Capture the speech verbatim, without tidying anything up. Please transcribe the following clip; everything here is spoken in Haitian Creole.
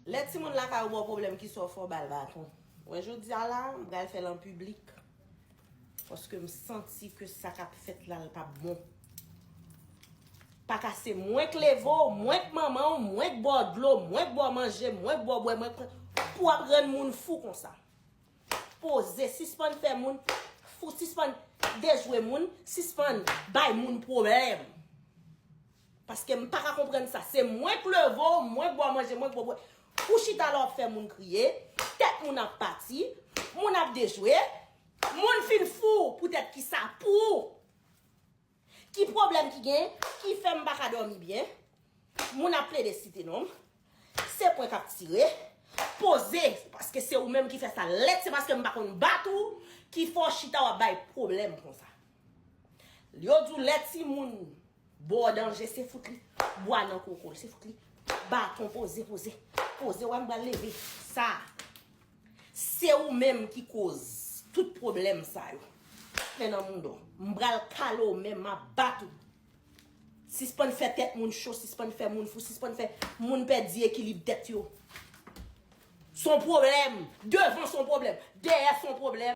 Lè timoun lakay ou ba w pwoblèm, kisa w fè? W ba l baton. Mwen, jodi a la, m pral fè l an piblik. Paske m santi ke sa k ap fèt la, l p ap bon. Pa ka se mwen k leve w, mwen k manman w, mwen k ba w dlo, mwen k ba w manje, mwen k ba w bwè, mwen k pran, pou w ap rann moun fou konsa. Poze, sispann fè moun fou, sispann dejwe moun, sispann bay moun pwoblèm. Paske m pa ka konprann sa. Se mwen k leve w, mwen k ba w manje, mwen k ba w bwè. Ou chita la w ap fè moun kriye, tèt moun ap pati, moun ap dejwe, moun fin fou poutèt kisa? Pou ou. Ki pwoblèm ki gen, ki fè m pa ka dòmi byen? Moun ap plede site non m. Se pwen k ap tire. Poze, paske se ou menm ki fè sa. Lèt se paske m pa konn bat ou, ki fè w chita w ap bay pwoblèm konsa. Yo di w lè timoun ba w danje, se fout li bwa nan koko l, se fout li baton, poze, poze, poze, wè m pral leve sa. Se ou menm ki koz tout pwoblèm sa yo. Men nan mouda w. M pral kale w men, m ap bat ou. Sispann fè tèt moun cho, sispann fè moun fou, sispann fè moun pèdi ekilib tèt yo. Se yon pwoblèm. Devan se yon pwoblèm. Dèyè se yon pwoblèm.